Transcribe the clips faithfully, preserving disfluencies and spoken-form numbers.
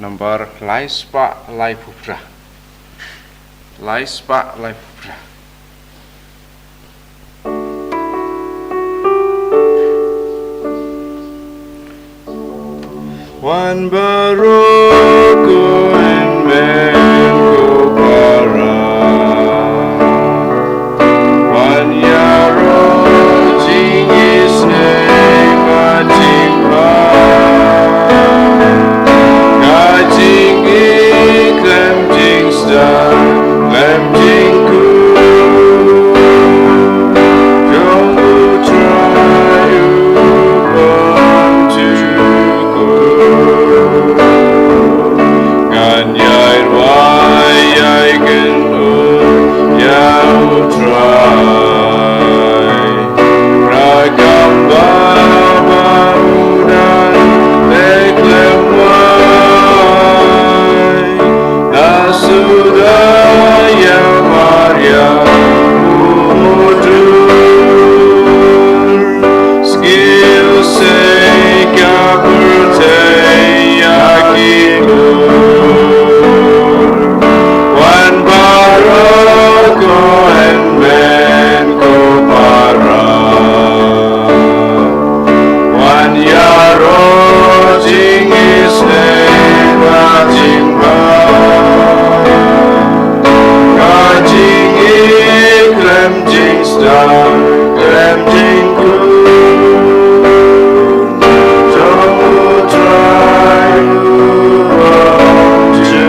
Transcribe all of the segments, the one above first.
Nambar lai spah lai phew phra. Lai spah lai phew phra. Wan baroh ko hynmen ko para, wan ïaroh jingïaseng bad jingbha, ka jingïeit khlem jingstad khlem jingkhuid jong U Trai U Bymjukut. Ngan ïai rwai ïai kynnoh ïa U Trai, Ragam ba ma u nang leh khlem wai. Da suda ïa Maria u mudur, sngewsih ka pyrthei ïa ki bun. Wan baroh ko hynmen ko para, wan ïaroh jingïaseng bad jingbha, ka jingïeit khlem jingstad khlem jingkhuid jong U Trai U Bymjukut.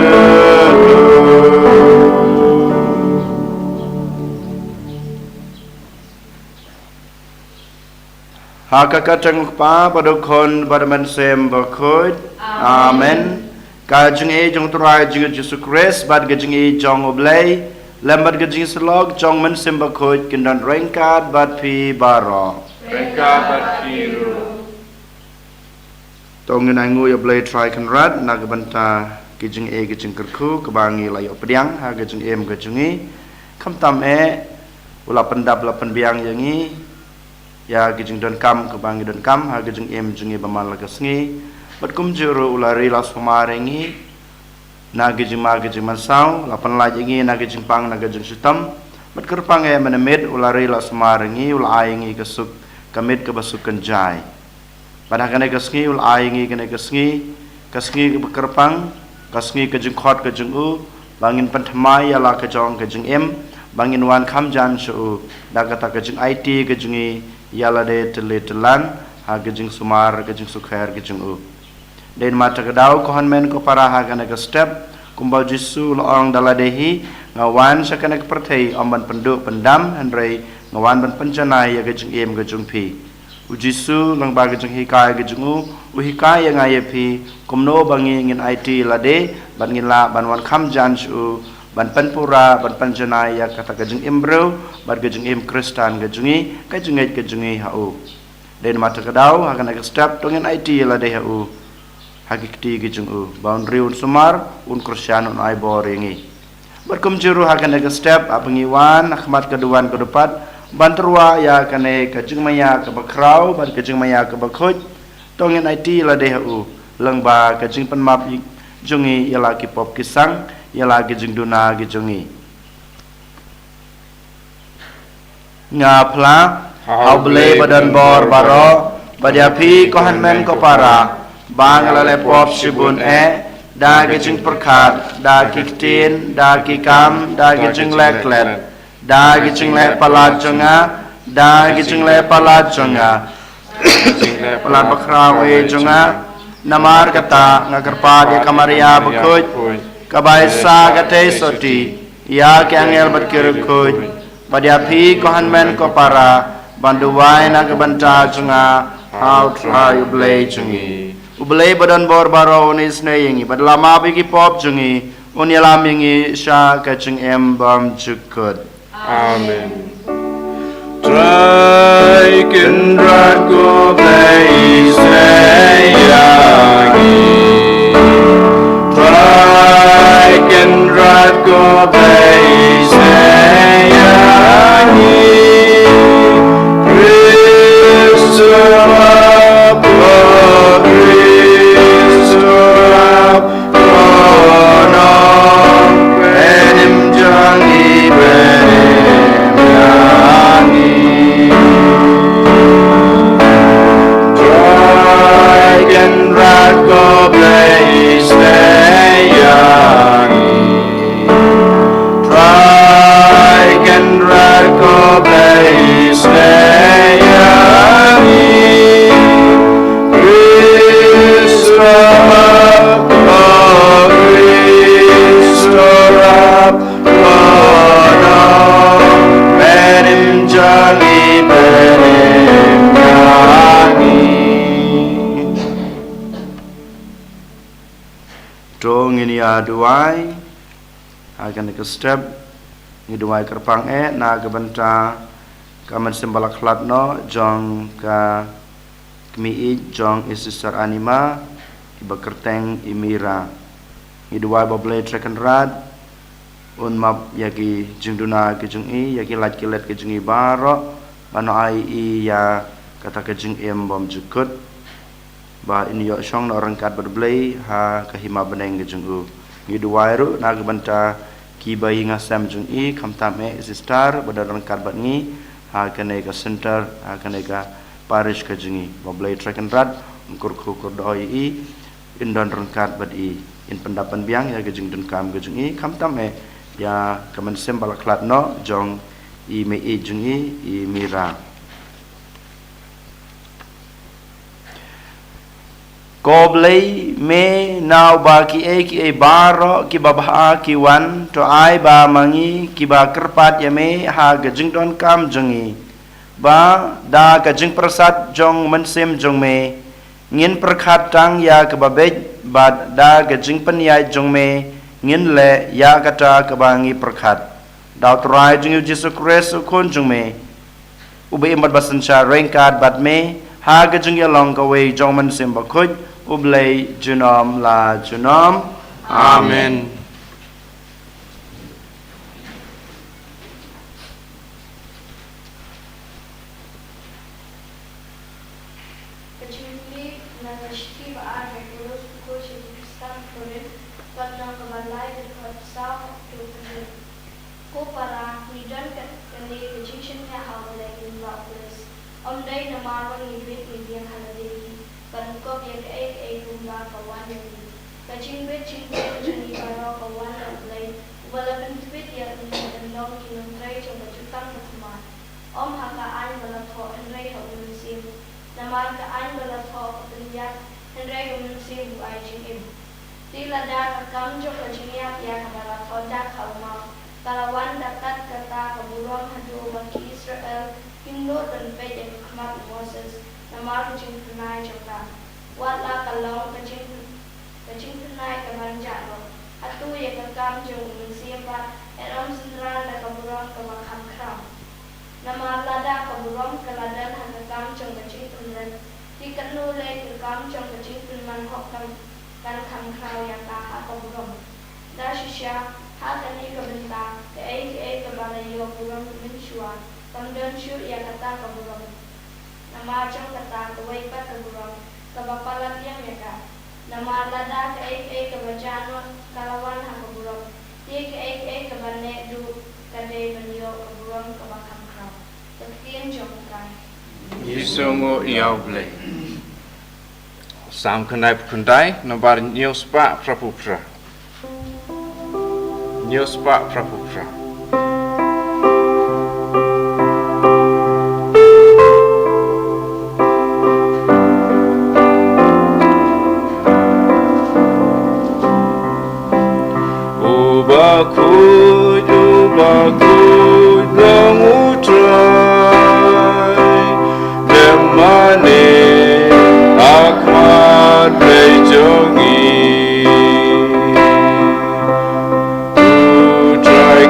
Ha ka kyrteng U Kpa bad U Khun bad U Mynsiem Bakhuid. Amen. Ka jingïeit jong U Trai jong ngi Jisu Khrist bad ka jingïeit jong U Blei lem bad ka jingïasyllok jong U Mynsiem Bakhuid kin don ryngkat bad phi baroh. Ryngkat bad phi ruh. To ngin ainguh ïa U Blei Trai Kynrad na ka bynta ki jingeh ki jingkyrkhu kaba ngi la ïoh pdiang ha ka jingim ka jong ngi. Khamtam eh u la pyndap la pynbiang ïa ngi ïa ki jingdonkam kaba ngi donkam ha ka jingim jong ngi ba man la ka sngi. Bad kumjuh ruh u la ri la sumar ïa ngi na ki jingma ki jingmansaw, la pynlait ïa ngi na ki jingpang na ki jingshitom. Bad kyrpang eh mynmiet u la ri la sumar ïa ngi, u la ai ïa ngi ka suk ka miet kaba suk kynjai. Bad ha kane ka sngi u la ai ïa ngi kane ka sngi, ka sngi kaba kyrpang, ka sngi ka jingkhot ka jong u, ba ngin pynthymmai ïa la ka jong ka jingim, ba ngin wan kham jan sha u da kata ka jingaiti ka jong ngi ïa lade tylli tyllan ha ka jingsumar ka jingsukher ka jong u. Dei namar kata ka daw ko hynmen ko para, ha kane ka step kumba U Jisu u la ong da lade hi, nga wan sha kane ka pyrthei ym ban pynduh pyndam hynrei nga wan ban pynjanai ïa ka jingim ka jong phi. U Jisu lyngba ka jinghikai ka jong u, u hikai ïa nga ïa phi kumno ba ngi ngin aiti ïa lade bad ngin lah ban wan kham jan sha u, ban pynpura ban pynjanai ïa kata ka jingim briew bad ka jingim Khristan ka jong ngi, ka jingngeit ka jong ngi ha u. Dei namar kata ka daw ha kane ka step to ngin aiti ïa lade ha u ha ki kti ki jong u, ba un ri un sumar, un kyrshan, un ai bor ïa ngi. Bad kumjuh ruh ha kane ka step haba ngi wan ha khmat ka duwan ka dupat ban tyrwa ïa kane ka jingmaïa kaba khraw bad ka jingmaïa kaba khuid, to ngin aiti ïa lade ha u lyngba ka jingpynmap jong ngi ïa la ki pop ki sang, ïa la ki jingduna ki jong ngi. Nga phla ha U Blei ba don bor baroh bad ïa phi ko hynmen ko para, ba nga la leh pop shibun eh, da ki jingpyrkhat, da ki ktien, da ki kam, da ki jingleh klet, da ki jingleh palat jong nga, da ki jingleh palat jong nga, palat bakhraw eh jong nga. Namar kata nga kyrpad ïa ka Maria bakhuid, kaba ïeit sa katei sotti, ïa ki angel bad ki riewkhuid, bad ïa phi ko hynmen ko para, ban duwai na ka bynta jong nga ha U Trai U Blei jong ngi. U Blei ba don bor baroh un isynei ïa ngi bad la map ïa ki pop jong ngi, un ïalam ïa ngi sha ka jingim bymjukut. Amen. Trai Kynrad ko Blei isynei ïa ngi. Trai Kynrad ko Blei isynei ïa ngi. Khrist u ap, ko Khrist u ap, ko Duwai, ha kane ka step, ngi duwai kyrpang eh, na ka bynta ka mynsiem ba la khlad noh, jong ka kmie ïeit, jong i Sister Anima, kiba kyrteng i Mira. Ngi duwai ba U Blei Trai Kynrad, un map ïa ki jingduna ki jong i, ïa ki lait ki let ki jong i baroh, ban ai i ïa kata ka jingim bymjukut. Ba in ïoh shong noh ryngkat bad U Blei, ha ka hima bneng ka jong u. Ngi duwai ruh, na ka bynta kiba ïing ha sem jong i, khamtam eh i Sister, ba don ryngkat bad ngi, ha kane ka center, ha kane ka parish ka jong i. Ba U Blei Trai Kynrad, un kyrkhu kyrdoh ïa i, in don ryngkat bad i, in pyndap pynbiang ïa ka jingdonkam ka jong i, khamtam eh, ïa ka mynsiem ba la khlad noh, jong i mei ïeit jong i, i Mira. Ko Blei me, na uba kiei kiei baroh kiba bha ki wan, to ai ba ma ngi kiba kyrpad ïa me ha ka jingdonkam jong ngi, ba da ka jingpyrsad jong Mynsiem jong me, ngin pyrkhat tang ïa kaba beit, bad da ka jingpynïaid jong me, ngin leh ïa kata kaba ngi pyrkhat. Da U Trai jong ngi U Jisu Khrist, U Khun jong me, uba im bad ba synshar ryngkat bad me, ha ka jingïalong kawei jong U Mynsiem Bakhuid, U Blei junom la junom. Amen. Ka jingpule na ka shithi ba ar jong u Paulus bakhuid sha ki Khristan Korinth, ka lynnong kaba lai, dkhot saw haduh khathynriew. Ko para, ngi don ka, kane ka jingshaniah ha U Blei, ngi bad U Khrist. Ym dei namar ba ngi bit ngi biang ha lade hi, ban kob ïa kaei kaei kumba ka wan ïa ngi. Ka jingbit jingbiang jong ngi baroh ka wan na U Blei, uba la pyntbit ïa ngi ban long ki nongtrei jong ka jutang bathymmai. Ym ha ka aiñ ba la thoh hynrei ha U Mynsiem. Namar ka aiñ ba la thoh ka pynïap, hynrei U Mynsiem u ai jingim. Te lada ka kam jong ka jingïap ïa kaba la thoh dak ha u map ka la wan da kat kata ka burom haduh ba ki Israel kim nud ban peit ïa ka khmat u Moses namar ka jingpynai jong ka, wat la ka long ka jing ka jingpynai ka ban jah noh, hato ïa ka kam jong U Mynsiem pat, yn ym synran da ka burom kaba kham khraw? Namar lada ka burom ka la don ha ka kam jong ka jingpynrem, te katno lei ka kam jong ka jingpynman hok kan, kan kham khraw ïa ka ha ka burom. Da shisha, ha kane ka bynta, kaei kaei kaba la ïoh burom mynshuwa, kam don shuh ïa kata ka burom. Namar jong kata kawei pat ka burom, kaba palat ïa ka. Namar lada kaei kaei kaba jah noh ka la wan ha ka burom, te kaei kaei kaba neh duh ka dei ban ïoh ka burom kaba kham khraw. Ka ktien jong U Trai. Ngi sngewnguh ïa U Blei. Salm khyndai phew khyndai, nombar hynñiew spah phra phew phra. Hynñiew spah phra phew phra. U bakhuid, u bakhuid long U Trai, dem mane ha khmat Blei jong ngi. U Trai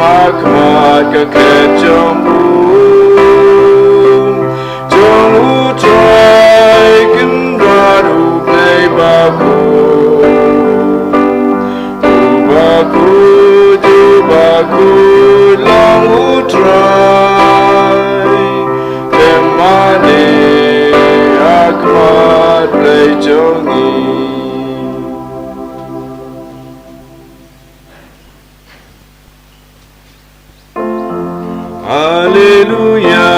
Khmat ka khet jong u, jong u Trai Kynrad u Blei bakhuid. U bakhuid, u bakhuid long u Trai. Te mane ha khmat Blei jong ngi. Haleluya,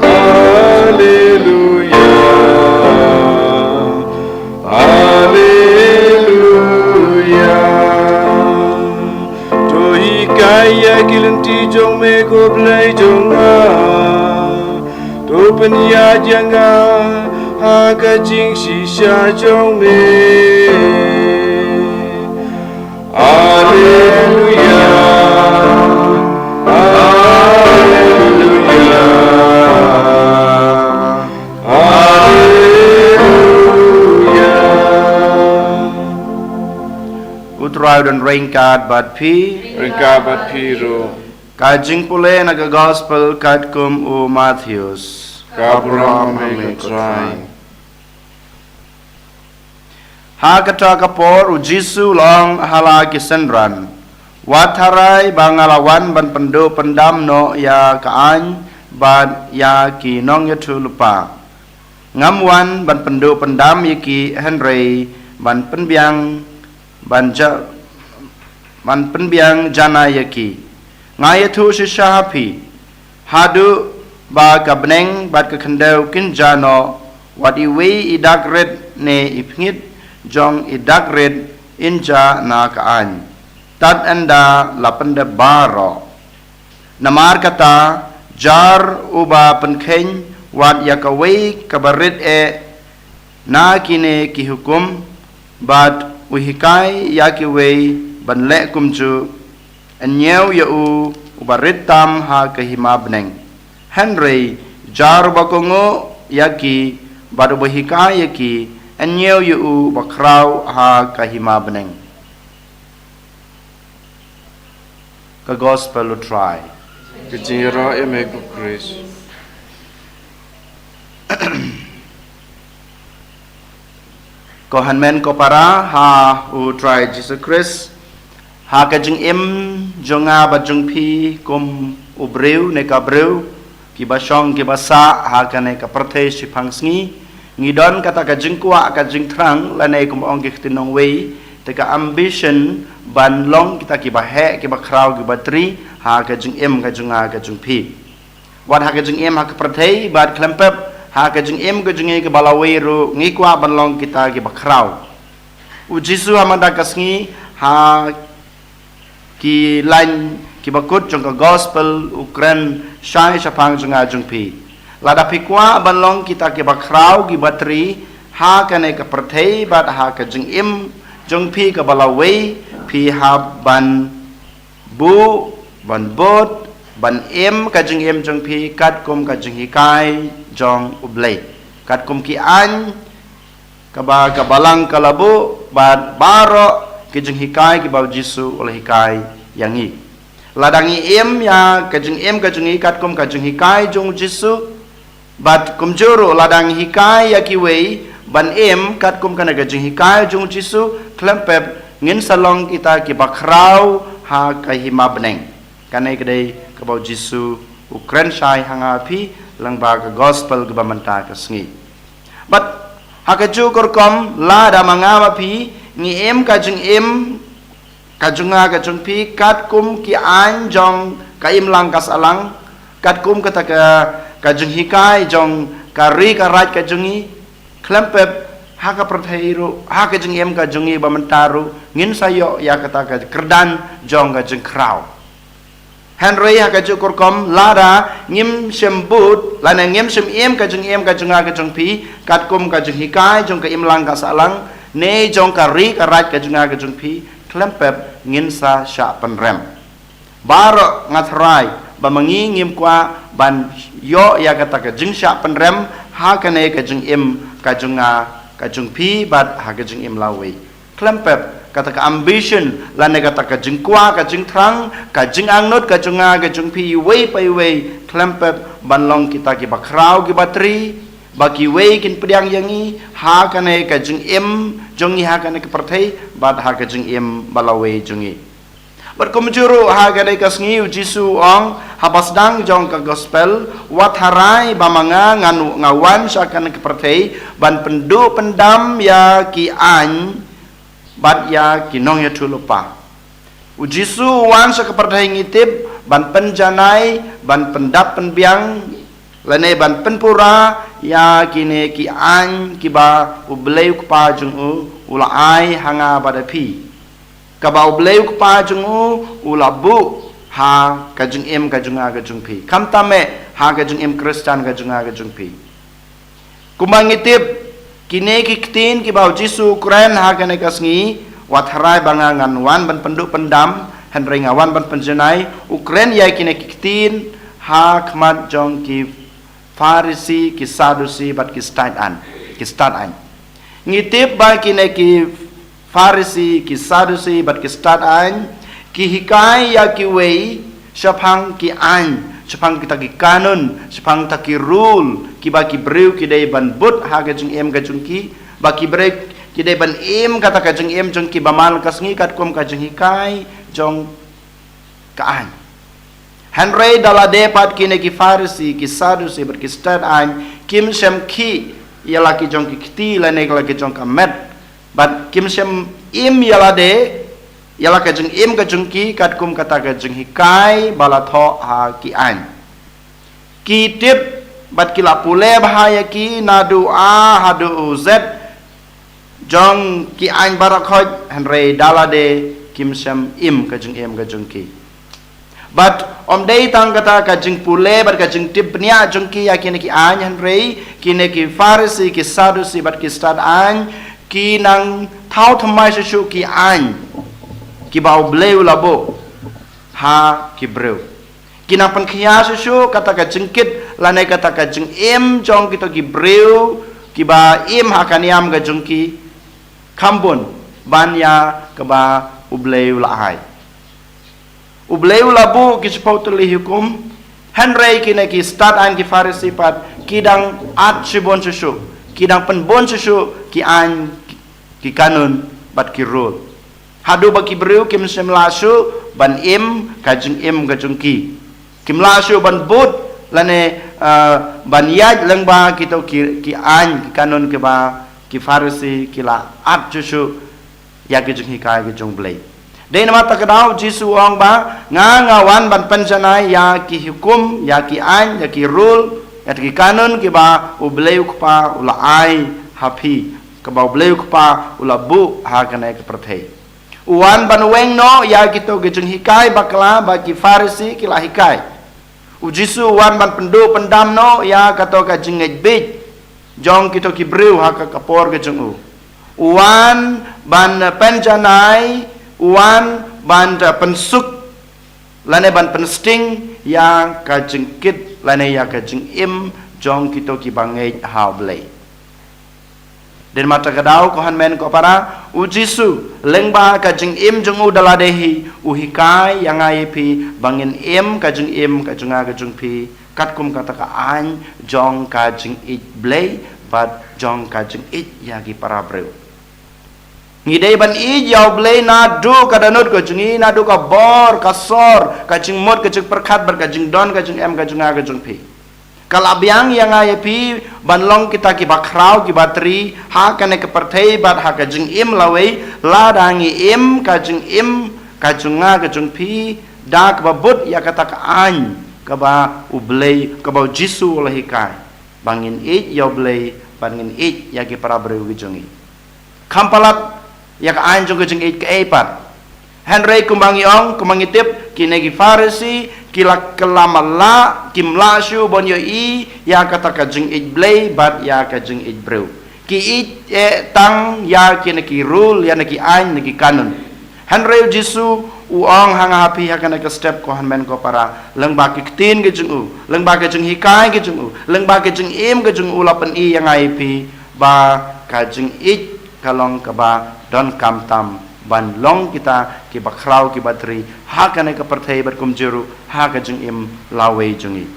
haleluya, haleluya. To hikai ïa ki lynti jong me ko Blei jong nga. To pynïaid ïa nga ha ka jingshisha jong me. Haleluya. Haleluya. Haleluya. U Trai u don ryngkat bad phi. Ryngkat bad phi ruh. Ka jingpule na ka gospel katkum u Mathaios. Ka burom ha me ko Trai. Ha kata ka por u Jisu u la ong ha la ki synran, wat tharai ba nga la wan ban pynduh pyndam noh ïa ka aiñ bad ïa ki nongïathuhlypa. Ngam wan ban pynduh pyndam ïa ki hynrei ban pynbiang ban ja ban pynbiang janai ïa ki. Nga ïathuh shisha ha phi, haduh ba ka bneng bad ka khyndew kin jah noh, wat iwei i dak rit ne i pngit jong i dak rit in jah na ka aiñ, tad ynda la pyndep baroh. Namar kata, jar uba pynkheiñ wat ïa kawei kaba rit eh na kine ki hukum, bad u hikai ïa kiwei ban leh kumjuh, yn ñiew ïa u uba rit tam ha ka hima bneng. Hynrei jar uba kohnguh ïa ki bad uba hikai ïa ki, yn ñiew ïa u uba khraw ha ka hima bneng. Ka gospel u Trai. Ka jingïaroh ïa me ko Khrist. Ko hynmen ko para ha u Trai Jisu Khrist, ha ka jingim jong nga bad jong phi kum u briew ne ka briew, kiba shong kiba sah ha kane ka pyrthei shiphangsngi, ngi don kata ka jingkwah ka jingthrang lane kum ong ki ktien nongwei, te ka ambition ban long kita kiba heh kiba khraw kiba tri ha ka jingim ka jong nga ka jong phi. Wat ha ka jingim ha ka pyrthei bad khlem pep ha ka jingim ka jong ngi kaba lawei ruh ngi kwah ban long kita kiba khraw. U Jisu ha mynta ka sngi ha ki lain kiba kut jong ka gospel u kren shai shaphang jong nga jong phi. Lada phi kwah ban long kita kiba khraw kiba tri ha kane ka pyrthei bad ha ka jingim jong phi kaba lawei, phi hap ban buh, ban bud, ban im ka jingim jong phi katkum ka jinghikai jong u Blei, katkum ki aiñ kaba ka Balang ka la buh bad baroh ki jinghikai kiba u Jisu u la hikai ïa ngi. Lada ngi im ïa ka jingim ka jong ngi katkum ka jinghikai jong u Jisu, bad kumjuh ruh lada ngi hikai ïa kiwei ban im katkum kane ka jinghikai jong u Jisu, khlem pep ngin sa long kita kiba khraw ha ka hima bneng. Kane ka dei kaba u Jisu u kren shai ha nga phi lyngba ka gospel kaba mynta ka sngi. Bad ha kajuh ka rukom lada ma nga ma phi ngi im ka jingim ka jong nga ka jong phi katkum ki aiñ jong ka imlang ka sahlang, katkum kata ka, ka jinghikai jong ka ri ka raid ka jong ngi, khlem pep ha ka pyrthei ruh ha ka jingim ka jong ngi ba mynta ruh ngin sa ïoh ïa kata ka kyrdan jong ka jingkhraw. Hynrei ha kajuh ka rukom lada ngim shym bud lane ngim shym im ka jingim ka jong nga ka jong phi katkum ka jinghikai jong ka imlang ka sahlang ne jong ka ri ka raid ka jong nga ka jong phi, khlem pep ngin sa shah pynrem. Baroh nga tharai ba ma ngi ngim kwah ban ïoh ïa kata ka jingshah pynrem ha kane ka jingim ka jong nga ka jong phi bad ha ka jingim lawei. Khlem pep kata ka ambition, lane kata ka jingkwah, ka jingthrang, ka jingangnud, ka jong nga, ka jong phi, iwei pa iwei, khlem pep ban long kita kiba khraw, kiba tri, ba kiwei kin pdiang ïa ngi ha kane ka jingim jong ngi ha kane ka pyrthei, bad ha ka jingim ba lawei jong ngi. Bad kumjuh ruh ha kane ka sngi u Jisu u ong, haba sdang jong ka gospel, wat tharai ba ma nga ngan, nga wan sha kane ka pyrthei ban pynduh pyndam ïa ki aiñ bad ïa ki nongïathuhlypa. U Jisu u wan sha ka pyrthei, ngi tip, ban pynjanai, ban pyndap pynbiang, lane ban pynpura ïa kine ki aiñ kiba U Blei U Kpa jong u u la ai ha nga bad ha phi, kaba U Blei U Kpa jong u u la buh ha ka jingim ka jong nga, ka jong phi, khamtam eh ha ka jingim Khristan ka jong nga, ka jong phi. Kumba ngi tip, kine ki ktien kiba u Jisu u kren ha kane ka sngi, wat tharai ba nga ngan wan ban pynduh pyndam, hynrei nga wan ban pynjanai, u kren ïa kine ki ktien ha khmat jong ki Pharisi, ki Sadusi bad ki stad aiñ, ki stad aiñ. Ngi tip ba kine ki Pharisi, ki Sadusi bad ki stad aiñ ki hikai ïa kiwei shaphang ki aiñ, shaphang kita ki kanun, shaphang kita ki rule kiba ki briew ki dei ban bud ha ka jingim ka jong ki, ba ki briew ki dei ban im kata ka jingim jong ki ba man la ka sngi katkum ka jinghikai jong ka aiñ. Hynrei da lade pat kine ki Pharisi, ki Sadusi bad ki stad aiñ kim shym khih ïa la ki jong ki kti lane ïa la ki jong ka met, bad kim shym im ïa lade, ïa la ka jingim ka jong ki katkum kata ka jinghikai ba la thoh ha ki aiñ. Ki tip bad ki la pule bha ïa ki naduh A haduh U Z jong ki aiñ baroh khoit, hynrei da lade kim shym im ka jingim ka jong ki. Bad ym dei tang kata ka jingpule bad ka jingtip bniah jong ki ïa kine ki aiñ, hynrei kine ki Pharisi, ki Sadusi bad ki stad aiñ ki nang thaw thymmai shuh shuh ki aiñ kiba U Blei u la buh ha ki briew. Ki nang pynkhia shuh shuh kata ka jingkit lane kata ka jingim jong kito ki briew kiba im ha ka niam ka jong ki, kham bun ban ïa kaba U Blei u la ai. U Blei u la buh ki shiphew tylli ki hukum, hynrei kine ki stad aiñ, ki Pharisi pat ki dang at shibun shuh shuh, ki dang pynbun shuh shuh ki aiñ, ki kanun bad ki rule, haduh ba ki briew kim shym lah shuh ban im ka jingim ka jong ki. Kim lah shuh ban bud lane, eh, ban ïaid lyngba kito ki, ki aiñ, ki kanun kiba ki Pharisi ki la at shuh shuh ïa ki jinghikai ki jong U Blei. Dei namar kata ka daw u Jisu u ong ba nga, nga wan ban pynjanai ïa ki hukum, ïa ki aiñ, ïa ki rule, ïa ki kanun kiba U Blei U Kpa u la ai ha phi, kaba U Blei U Kpa u la buh ha kane ka pyrthei. U wan ban weng noh ïa kito ki jinghikai bakla ba ki Pharisi ki la hikai. U Jisu u wan ban pynduh pyndam noh ïa kato ka jingngeit bieit jong kito ki briew ha ka, ka por ka jong u. U wan ban pynjanai, u wan ban, eh, pynsuk lane ban pynsting ïa ka jingkit lane ïa ka jingim jong kito kiba ngeit ha U Blei. Dei namar kata ka daw, ko hynmen ko para, u Jisu lyngba ka jingim jong u da lade hi u hikai ïa nga ïa phi ba ngin im ka jingim ka jong nga ka jong phi katkum kata ka aiñ jong ka jingïeit Blei bad jong ka jingïeit ïa ki para briew. Ngi dei ban ïeit ïa U Blei naduh ka dohnud ka jong ngi, naduh ka bor, ka sor, ka jingmut, ka jingpyrkhat bad ka jingdon, ka jingem ka jong nga ka jong phi. Ka la biang ïa nga ïa phi ban long kita kiba khraw, kiba tri ha kane ka pyrthei bad ha ka jingim lawei, lada ngi im ka jingim ka jong nga ka jong phi da kaba bud ïa kata ka aiñ kaba U Blei, kaba u Jisu u la hikai, ba ngin ïeit ïa U Blei bad ngin ïeit ïa ki para briew ki jong ngi. Kham palat ïa ka aiñ jong ka jingïeit kaei pat. Hynrei kumba ngi ong, kumba ngi tip, kine ki Pharisi ki la kylla matlah, kim lah shuh ban ïohi ïa kata ka jingïeit Blei bad ïa ka jingïeit briew. Ki ïeit, eh, tang ïa kine ki rule, ïa kine ki aiñ, kine ki kanun. Hynrei u Jisu u ong ha nga ha phi ha kane ka step, ko hynmen ko para, lyngba ki ktien ki jong u, lyngba ki jinghikai ki jong u, lyngba ki jingim ki jong u, la pyni ïa nga ïa phi ba ka jingïeit ka long kaba donkam tam ban long kita kiba khraw kiba tri ha kane ka pyrthei bad kumjuh ruh ha ka jingim lawei jong ngi.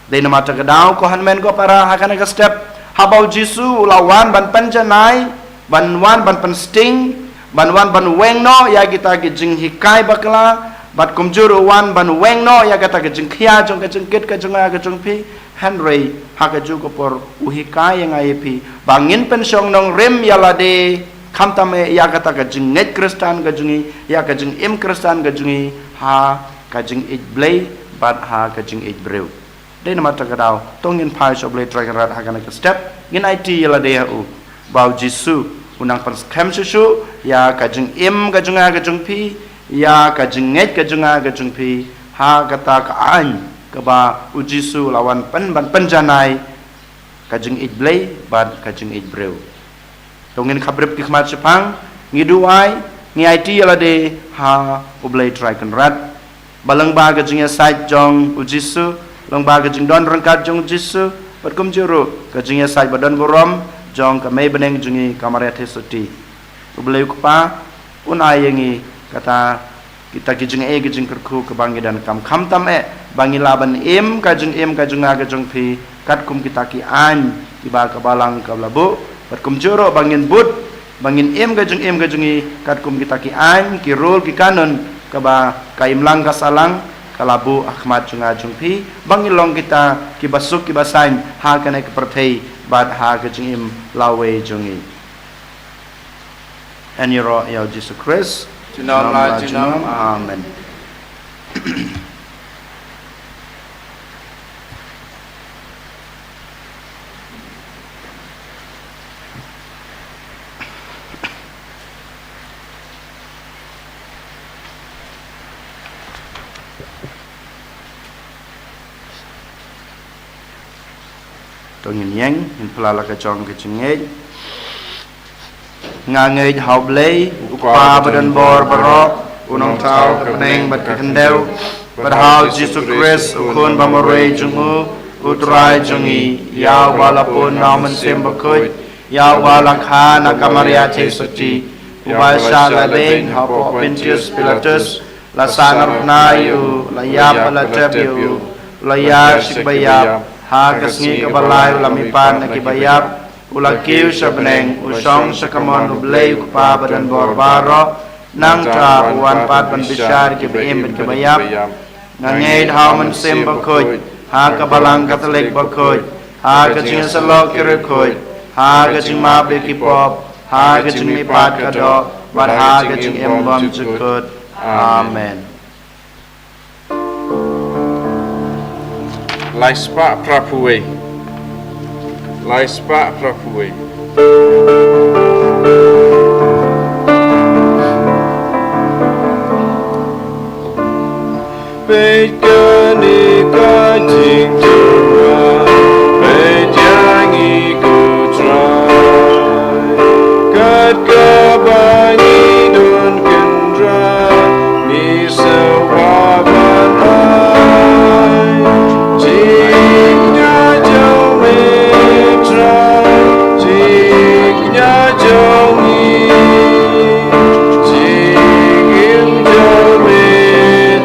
Dei namar kata ka daw, ko hynmen ko para, ha kane ka step, haba u Jisu u la wan ban pynjanai, ban wan ban pynsting, ban wan ban weng noh ïa kita ki jinghikai bakla, bad kumjuh ruh u wan ban weng noh ïa kata ka jingkhia jong ka jingkit ka jong nga ka jong phi. Hynrei ha kajuh ka por u hikai ïa nga ïa phi ba ngin pynshong nongrim ïa lade, khamtam eh ïa kata ka jingngeit Khristan ka jong ngi, ïa ka jingim Khristan ka jong ngi, ha ka jingïeit Blei bad ha ka jingïeit briew. Dei namar kata ka daw, to ngin phai sha U Blei Trai Kynrad ha kane ka step, ngin aiti ïa lade ha u, ba u Jisu u nang pynskhem shuh shuh ïa ka jingim ka jong nga ka jong phi, ïa ka jingngeit ka jong nga ka jong phi, ha kata ka aiñ kaba u Jisu u la wan pyn ban pynjanai, ka jingïeit Blei bad ka jingïeit briew. To ngin khapbrip ki khmat shaphang, ngi duwai, ngi aiti ïa lade ha U Blei Trai Kynrad. Ba lyngba ka jingïasaid jong u Jisu, lyngba ka jingdon ryngkat jong u Jisu, bad kumjuh ruh ka jingïasaid ba don burom jong ka mei bneng jong ngi ka Maria Theisotti, U Blei u Kpa un ai ïa ngi kata kita ki jingeh ki jingkyrkhu kaba ngi donkam, khamtam eh ba ngi lah ban im ka jingim ka jong nga ka jong phi katkum kita ki aiñ kiba ka Balang ka la buh, bad kumjuh ruh ba ngin bud, ba ngin im ka jingim ka jong ngi katkum kita ki aiñ, ki rule, ki kanun kaba ka imlang ka sahlang ka la buh ha khmat jong nga jong phi, ba ngin long kita kiba suk kiba saiñ ha kane ka pyrthei bad ha ka jingim lawei jong ngi. Yn ïaroh ïa u Jisu Khrist. Junom la junom. Amen. To ngin ïeng, ngin pla la ka jong ka jingngeit. Nga ngeit ha U Blei, U Kpa ba don bor baroh, U Nongthaw ka bneng bad ka khyndew, bad ha u Jisu Khrist, U Khun ba marwei jong U, U Trai jong ngi, ïa uba la pun na U Mynsiem Bakhuid, ïa uba la kha na ka Maria Theisotti, uba shah la beiñ hapoh Pontius Pilatus, la sahnarphna ïa u, la ïap bad la tep ïa u, la ïaid sha kiba ïap, ha ka sngi kaba lai u la mihpat na kiba ïap, u la kiew sha bneng, u shong sha kamon U Blei U Kpa ba don bor baroh, nangta u wan pat ban bishar ïa kiba im bad kiba ïap. Nga ngeit ha U Mynsiem Bakhuid, ha ka Balang Katholik bakhuid, ha ka jingïasyllok ki riewkhuid, ha ka jingmap ïa ki pop, ha ka jingmihpat ka doh, bad ha ka jingim bymjukut. Amen. Lai spah phra phew wei. Lai spah phra phew wei. Peit kane ka jingtyrwa, peit ïa ngi ko Trai. Kat kaba ngi don kynrad, ngi sngewbha ban ai. Jingkñia jong me Trai, jingkñia jong ngi. Jingim jong me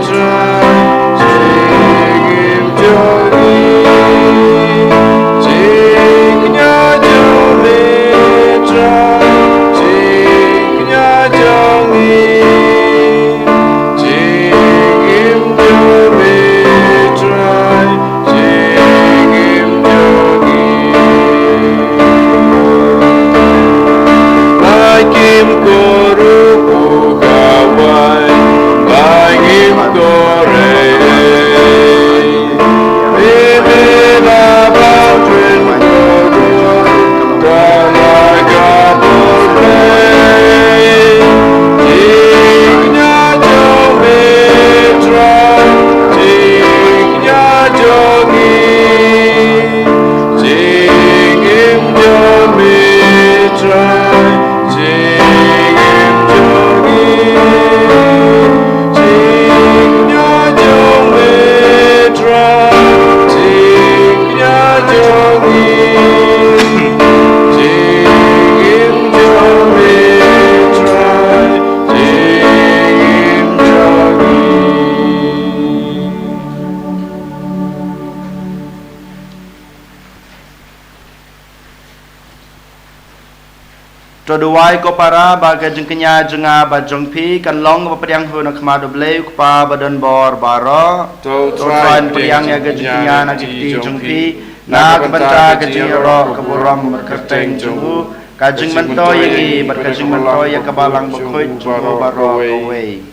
Trai, jingim jong To duwai ko para ba ka jingkñia jong nga bad jong phi kan long ba pdiang hun ha khmat U Blei U Kpa ba don bor baroh. To U Trai pdiang ïa ka jingkñia na ki kti jong phi, na ka bynta ka jingïaroh ka burom bad kyrteng jong u, ka jingmyntoi ïa ngi bad ka jingmyntoi ïa ka balang bakhuid jong u baroh kawei.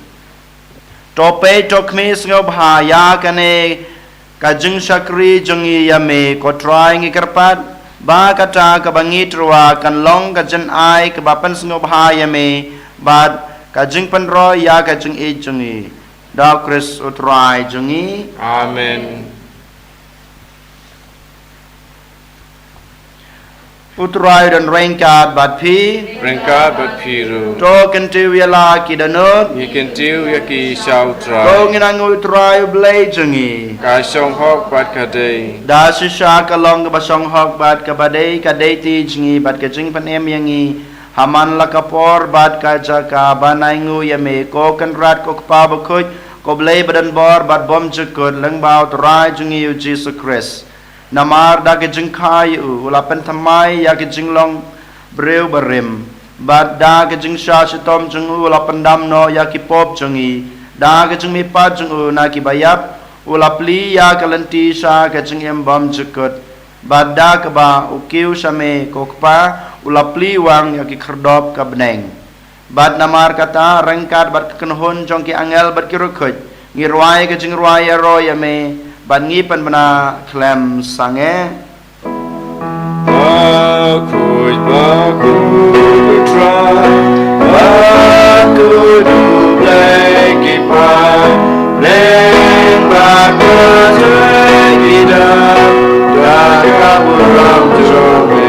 To peit to khmih sngewbha ïa kane ka jingshakri jong ngi ïa me ko Trai, ngi kyrpad ba kata kaba ngi tyrwa kan long ka jynai kaba pynsngewbha ïa me bad ka jingpynroi ïa ka jingïeit jong ngi. Da U Khrist U Trai jong ngi. Amen. U Trai u don ryngkat bad phi. Ryngkat bad phi ruh. To kyntiew ïa la ki dohnud. Ngi kyntiew ïa ki sha U Trai. To ngin angnud ïa U Trai U Blei jong ngi. Ka shong hok bad ka dei. Da shisha ka long kaba shong hok bad kaba dei, ka dei ti jong ngi bad ka jingpynim ïa ngi ha man la ka por bad ka jaka ban ai nguh ïa me ko Kynrad ko Kpa bakhuid, ko Blei ba don bor bad bymjukut, lyngba U Trai jong ngi U Jisu Khrist. Namar da ka jingkha ïa u, u la pynthymmai ïa ka jinglong briew barim. Bad da ka jingshah shitom jong u, u la pyndam noh ïa ki pop jong ngi. Da ka jingmihpat jong u na ki baïap, u la plie ïa ka lynti sha ka jingim bymjukut. Bad da kaba u kiew sha me ko Kpa, u la plie wang ïa ki khyrdop ka bneng. Bad namar kata, ryngkat bad ka kynhun jong ki angel bad ki riewkhuid, ngi rwai ka jingrwai ïaroh ïa me, bad ngi pynbna khlem sangeh. Bakhuid, bakhuid U Trai, bakhuid U Blei ki paid, lyngba kata ki dap da ka burom jong me.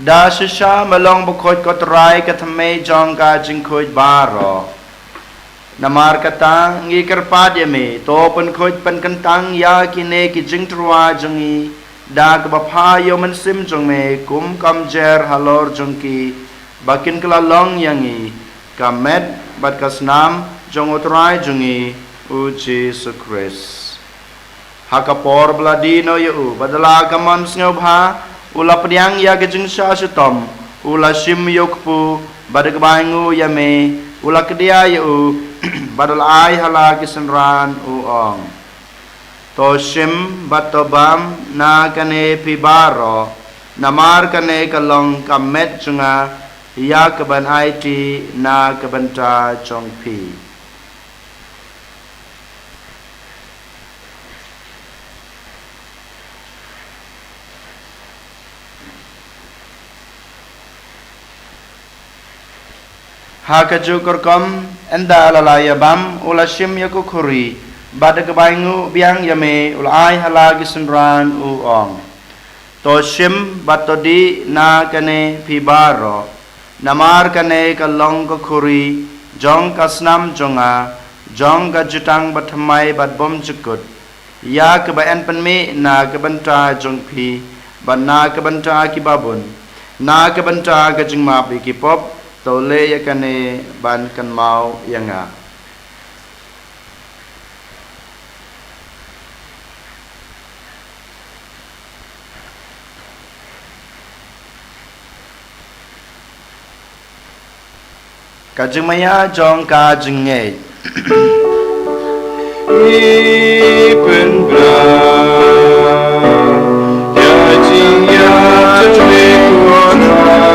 Da shisha me long bakhuid ko Trai, ka thymmei jong ka jingkhuid baroh. Namar kata ngi kyrpad ïa me, to pynkhuid pynkyntang ïa kine ki jingtyrwa jong ngi da kaba pha ïa u Mynsiem jong me kum ka umjer halor jong ki, ba kin kylla long ïa ngi ka met bad ka snam jong u Trai jong ngi U Jisu Khrist. Ha ka por ba la dih noh ïa u, bad da la ka mon sngewbha, u la pdiang ïa ka jingshah shitom, u la shim ïa u kpu, bad da kaba ainguh ïa me, u la kdiah ïa u, bad u la ai ha la ki synran u ong: To shim bad to bam na kane phi baroh, namar kane ka long ka met jong nga, ïa kaban aiti na ka bynta jong phi. Ha kajuh ka rukom, ynda la la ïa bam, u la shim ïa ka khuri, bad da kaba ainguh biang ïa me, u la ai ha la ki synran u ong: To shim bad to dih na kane phi baroh, namar kane ka long ka khuri jong ka snam jong nga, jong ka jutang bathymmai bad bymjukut, ïa kaba yn pynmih na ka bynta jong phi, bad na ka bynta ki babun, na ka bynta ka jingmap ïa ki pop. To leh ïa kane ban kynmaw ïa nga. Ka jingmaïa jong ka jingngeit. Ngi pynbna ïa ka jingïathuh jong me ko Trai.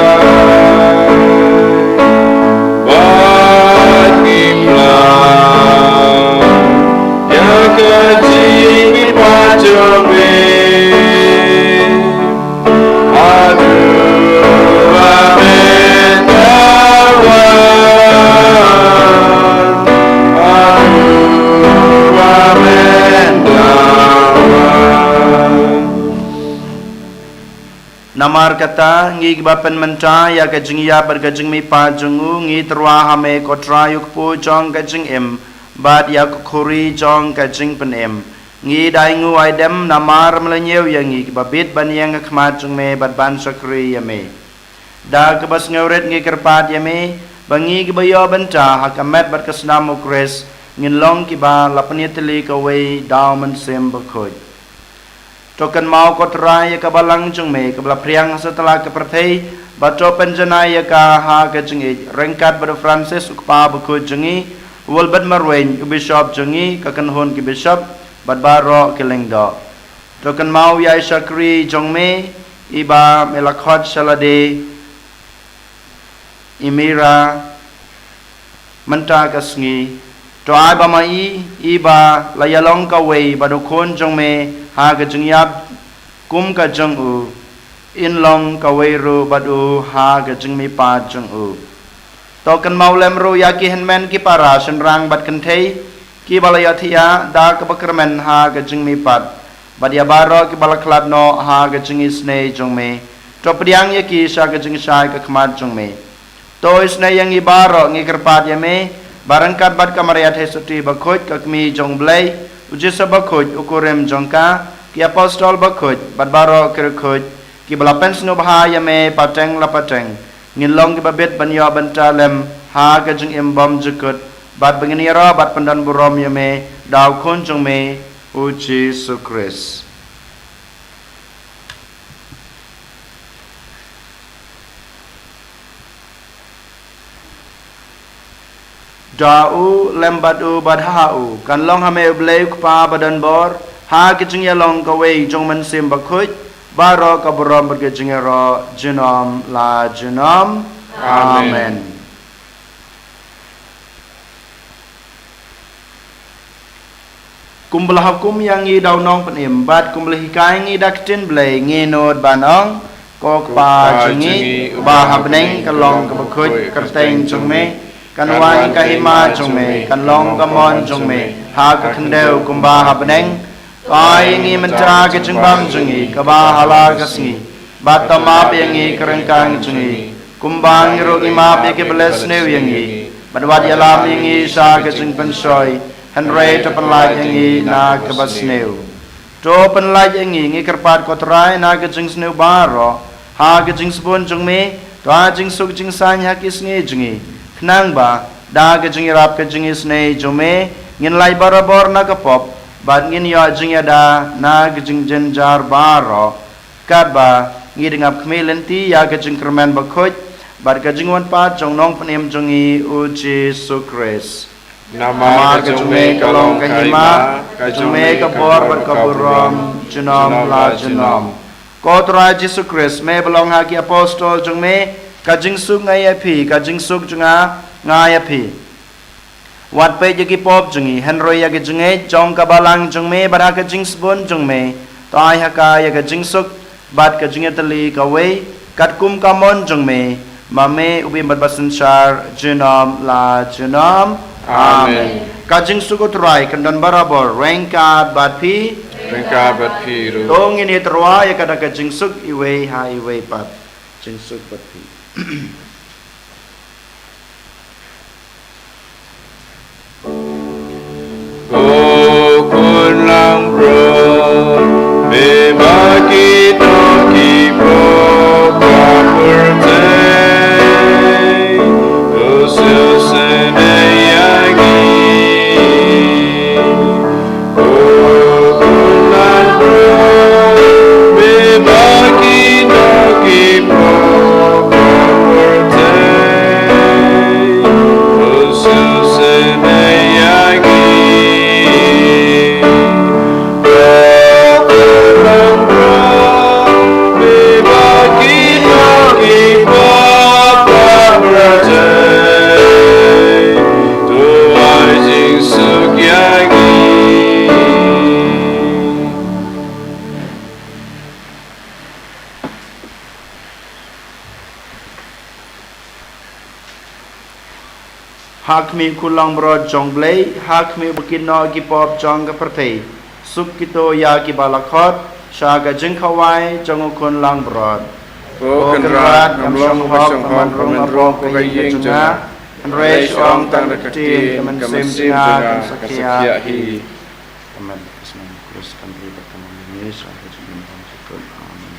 Namar kata, ngi kiba pynmynta ïa ka jingïap bad ka jingmihpat jong u, ngi tyrwa ha me ko Trai u kpu jong ka jingim, bad ïa ka khuri jong ka jingpynim. Ngi da ainguh aidem namar me la ñiew ïa ngi kiba bit ban ïeng ha khmat jong me bad ban shakri ïa me. Da kaba sngewrit ngi kyrpad ïa me, ba ngi kiba ïoh bynta ha ka met bad ka snam u Khrist, ngin long kiba la pynïatylli kawei da u Mynsiem Bakhuid. To kynmaw ko Trai ïa ka balang jong me, kaba la phriang ha satlak ka pyrthei, bad to pynjanai ïa ka ha ka jingïeit, ryngkat bad u Francis u kpa bakhuid jong ngi, u Wilbert Marwein, u bishop jong ngi, ka kynhun ki bishop, bad baroh ki lyngdoh. To kynmaw ïa i shakri jong me, iba me la khot sha lade, i Mira, mynta ka sngi. To ai ba ma i, iba la ïalong kawei bad u khun jong me ha ka jingïap kum ka jong u, in long kawei ruh bad u ha ka jingmihpat jong u. To kynmaw lem ruh ïa ki hynmen ki para shynrang bad kynthei, kiba la ïathiah da kaba kyrmen ha ka jingmihpat, bad ïa baroh kiba la khlad noh ha ka jingisynei jong me. To pdiang ïa ki sha ka jingshai ka khmat jong me. To isynei ïa ngi baroh ngi kyrpad ïa me, ba ryngkat bad ka Maria Theisotti bakhuid ka kmie jong u Blei, u Joseph bakhuid u kurim jong ka, ki apostol bakhuid, bad baroh ki riewkhuid, kiba la pynsngewbha ïa me pateng la pateng, ngin long kiba bit ban ïoh bynta lem ha ka jingim bymjukut, bad ba ngin ïaroh bad pyndonburom ïa me da u khun jong me, u Jisu Khrist. Da u, lem bad u, bad ha u, kan long ha me u Blei u Kpa badonbor, ha ka jingïalong kawei jong u Mynsiem Bakhuid, baroh ka burom bad ka jingïaroh, junom la junom. Amen. Amen. Kumba la hukum ïa ngi da u Nongpynim, bad kumba la hikai ngi da ka ktien Blei, ngin nud ban ong, ko Kpa jong ngi, uba ha bneng, ka long kaba khuid ka kyrteng jong me, kan wan ka hima jong me, kan long ka mon jong me, ha ka khyndew kumba ha bneng. To ai ngi mynta ka jingbam jong ngi, kaba ha la ka sngi, bad to map ïa ngi ka ryngkang jong ngi, kumba ngi ruh ngi map ïa kiba leh sniew ïa ngi, bad wat ïalam ïa ngi sha ka jingpynshoi, hynrei to pynlait ïa ngi na kaba sniew. To pynlait ïa ngi, ngi kyrpad ko Trai, na ka jingsniew baroh, ha ka jingsbun jong me, to ai jingsuk jingsaiñ ha ki sngi jong ngi, khnang ba da ka jingïarap ka jingisynei jong me, ngin lait barabor na ka pop, bad ngin ïoh jingïada na ka jingjynjar baroh. Katba ngi dang ap khmih lynti ïa ka jingkyrmen bakhuid, bad ka jingwan pat jong u Nongpynim jong ngi u Jisu Khrist. Namar ka jong me ka long ka hima, ka jong me ka bor bad ka burom, junom la junom. Ko Trai Jisu Khrist, me ba la ong ha ki apostol jong me, ka jingsuk nga ai ïa phi, ka jingsuk jong nga nga ai ïa phi. Wat peit ïa ki pop jong ngi, hynrei ïa ka jingngeit jong ka balang jong me, bad ha ka jingsbun jong me, to ai ha ka ïa ka jingsuk, bad ka jingïatylli kawei, katkum ka mon jong me, ma me u bym bad basynshar, junom la junom. Amen. Amen. Ka jingsuk u Trai kan don barabor, ryngkat bad phi. Ryngkat bad phi ruh. To ngin ïatyrwa ïa ka da ka jingsuk iwei ha iwei pat. Jingsuk bad phi. Ko Khun langbrot, me ba ki doh ki pop ka pyrthei, to sngewsynei ïa ngi. Ko Khun langbrot, me ba ki doh ki pop ka pyrthei, to sngewsynei ïa ngi. Ko Khun langbrot, me ba ki doh ki pop ka pyrthei, to ai jingsuk ïa ngi. Ha khmih u Khun langbrot jong u Blei, ha khmih u ba kit noh ki pop jong ka pyrthei. Suk kito ïa kiba la khot sha ka jingkhawai jong u Khun langbrot. Ko Kynrad, ngam long ba shong hok, ba man rung arong ko ka ïing jong nga, hynrei shu ong tang da ka ktien, ka mynsiem jong nga kan sa khiah hi. Amen. Ka snam Khrist kan ri bad kan ong ïa ngi sha ka jingim bymjukut. Amen.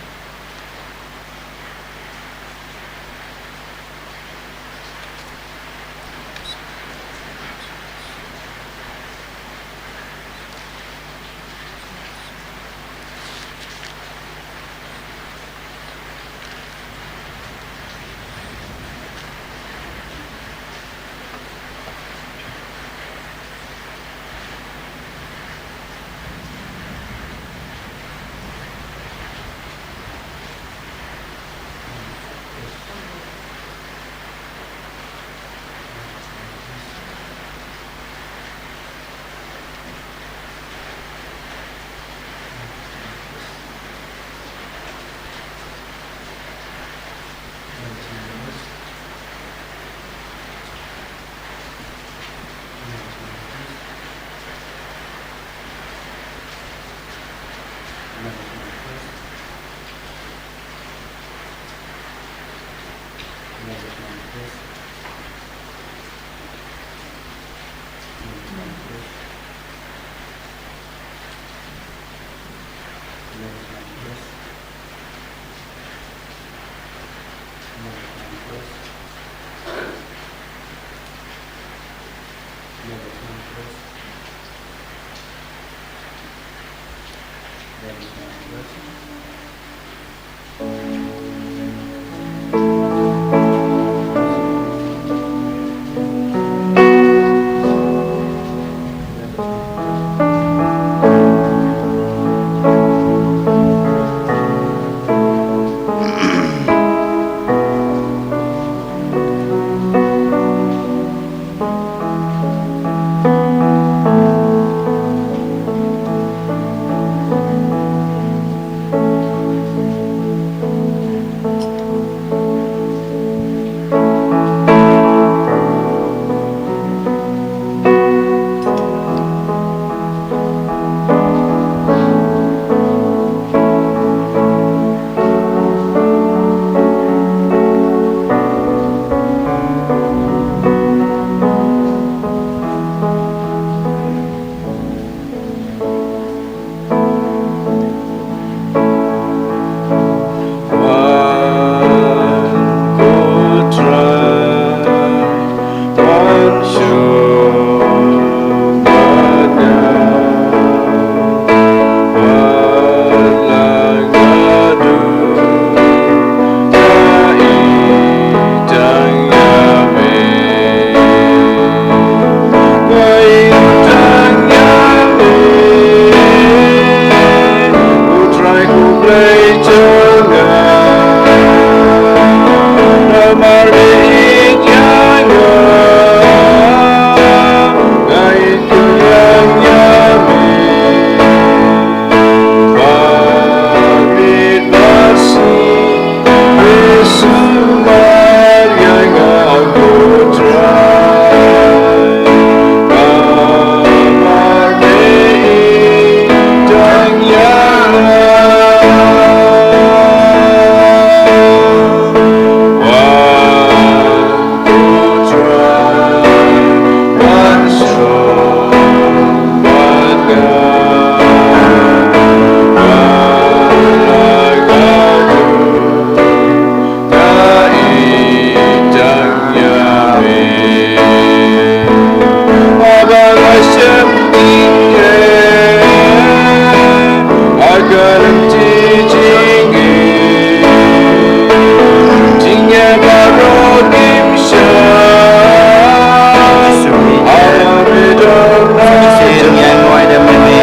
Sien ïa ngi da me me,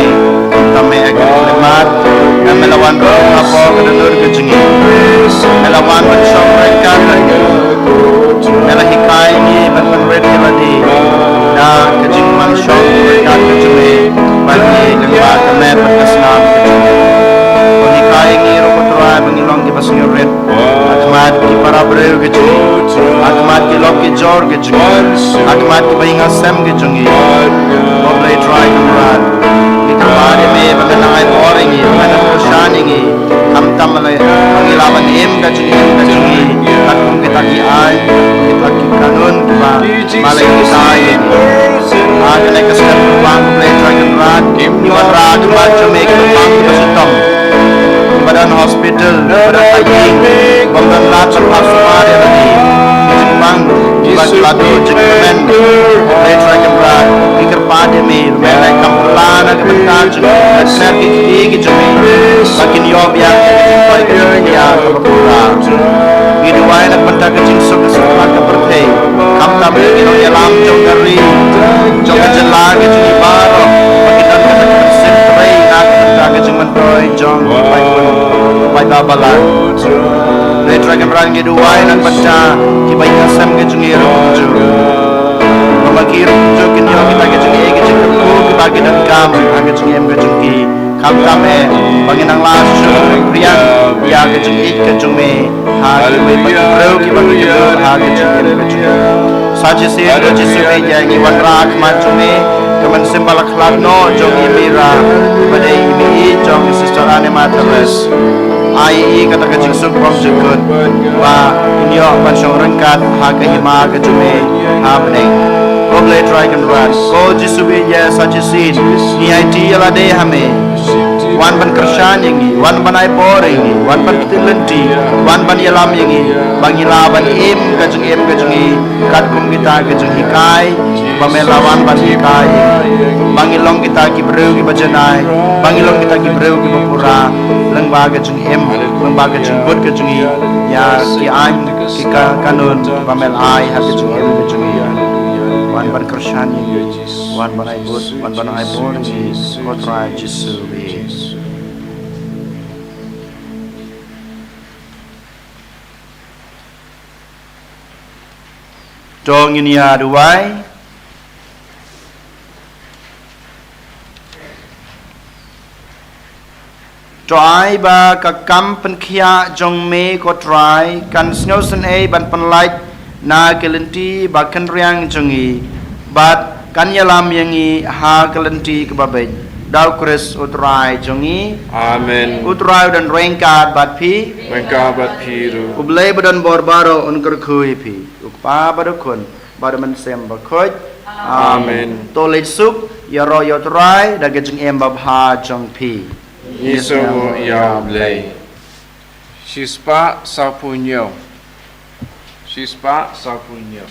kum ta me ïa ka khyllipmat, ïa me la wan rung hapoh ka dohnud ka jong ngi. Me la wan ban shong ryngkat bad ngi. Me la hikai ngi ban pynrit ïa lade da ka jingmang shong ryngkat ka jong me. Bad ngi lyngba ka met bad ka snam ka jong me. Pynhikai ngi ruh ko Trai ba ngi long kiba sngewrit. Ha khmat ki para briew ki jong ngi, ha khmat ki lok ki jor ki jong ngi, ha khmat kiba ïing ha sem ki jong ngi. Ko Blei Trai Kynrad, ngi kyrpad ïa me ba men nang ai bor ïa ngi, ba men nang kyrshan ïa ngi. Khamtam Tam ma lei, ngi la ban im ka jingim ka jong ngi katkum kita ki aiñ, kita ki kanun kiba ma lei kita ïa ngi. Ha kane ka step ba U Blei Trai Kynrad, ngi wanrah ha khmat jong me ki bang kiba shitom, kiba don hospital, kiba don ha ïing, bym don lad ban phah sumar ïa lade. Ki jingbang kiba ki la duh jingkyrmen, U Blei Trai Kynrad, ngi kyrpad ïa me ba me leh kam phylla na ka bynta jong ki, kner ki kti ki jong me ba kin ïoh biang ïa ka jingkoit ka jingkhiah kaba pura. Ngi duwai na ka bynta ka jingsuk ka suk ka pyrthei, khamtam ïa ki nongïalam jong ka ri, jong ka jylla ka jong ngi baroh, ba kin don kata ka mynsiem trei na ka bynta ka jingmyntoi jong ki paidbah, paidbah balang. Lei Trai Kynrad, ngi duwai na ka bynta kiba ïasem ka jong ngi ruh kumjuh, ba ma ki ruh kumjuh kin ïoh kita ki jingeh ki jingkyrkhu kiba ki donkam ha ka jingim ka jong ki. Khamtam eh ba ngin nang lah shuh riang ïa ka jingïeit ka jong me ha kiwei pat ki briew kiba ki jubor ha ka jingim ka jong me. Sa shisien ko Jisu, ïa ngi wanrah ha khmat jong me ka mynsiem ba la khlad noh jong i Mira, ba dei i mei jong i Sister Anne Matheres. Ai i kata ka jingsuk bymjukut ba in ïoh ban shong ryngkat ha ka hima ka jong me ha bneng. Ko Blei Trai Kynrad, ko Jisu, ïa sa shisien ngi aiti ïa lade ha me. Wan ban kyrshan ïa ngi, wan ban ai bor ïa ngi, wan ban kti lynti, wan ban ïalam ïa ngi ba ngi lah ban im ka jingim ka jong ngi katkum kita ki jinghikai ba me la wan ban hikai, ba ngi long kita ki briew kiba janai, ba ngi long kita ki briew kiba pura lyngba ka jingim, lyngba ka jingbud ka jong ngi ïa ki aiñ ki ka, kanun ba me la ai ha ka jingim ka jong ngi. Wan ban kyrshan ïa ngi, wan ban ai bud, wan ban ai bor ïa ngi, ko Trai Jisu. To ngin ïa duwai. To ai ba ka kam pynkhiah jong me ko Trai kan sngewsynei ban pynlait na ka lynti ba kynriang jong ngi, bad kan ïalam ïa ngi ha ka lynti kaba beit. Da U Khrist U Trai jong ngi. Amen. U Trai u don ryngkat bad phi. Ryngkat bad phi ruh. U Blei ba don bor baroh un kyrkhu ïa phi. U Kpa bad U Khun bad U Mynsiem Bakhuid. Amen. To leit suk, ïaroh ïa U Trai da ka jingim babha jong phi. Ngi sngewnguh ïa U Blei. Shispah sawphew hynñiew. Shispah sawphew hynñiew.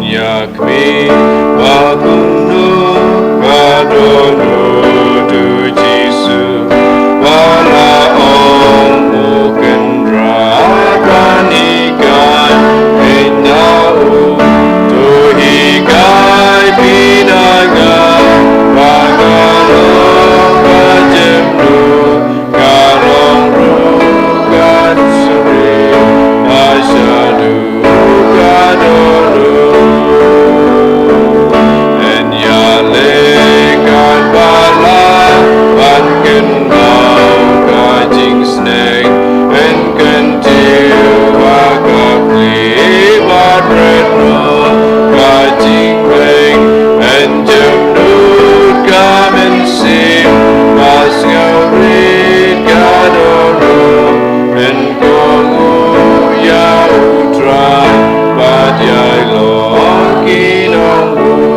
Ïa kmie ba kumno ka dohnud u Jisu, ba la ong u Kynrad ban hikai phi na u. To hikai phi na nga ba ka long ka jemnud, ka long ruh ka suri ba shaduh ka dohnud. Yn ïaleh katba lah ban kynmaw ka jingsneng, yn kyntiew ha ka khlieh bad rit noh ka jingmeng, yn jemnud ka mynsiem ba sngewrit ka dohnud, yn kohnguh ïa U Trai bad ïa i long ki nongbud.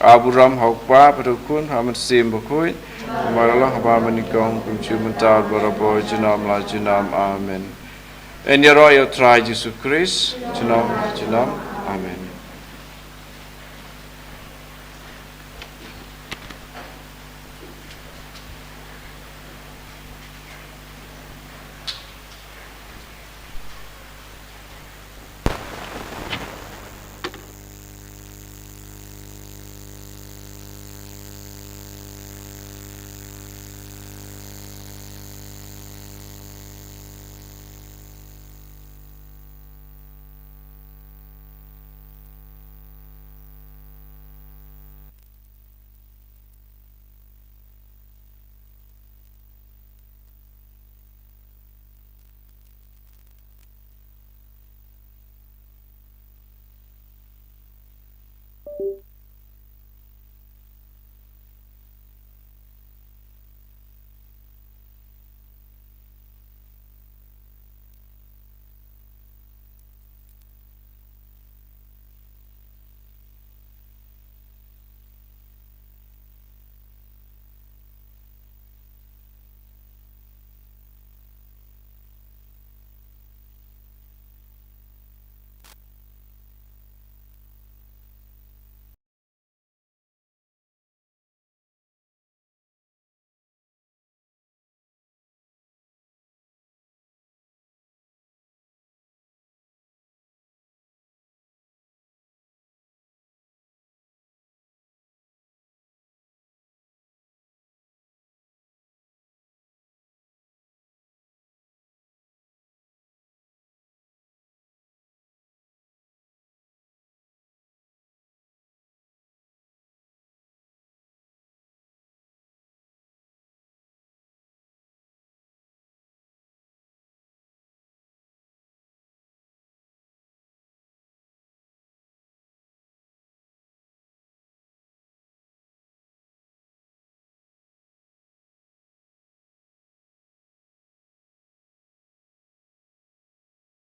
Ka burom ha U Kpa bad U Khun, ha U Mynsiem Bakhuid, kumba la long ha ba mynnyngkong, kumjuh mynta, barabor, junom la junom. Amen. Yn ïaroh ïa U Trai Jisu Khrist junom la junom. Amen.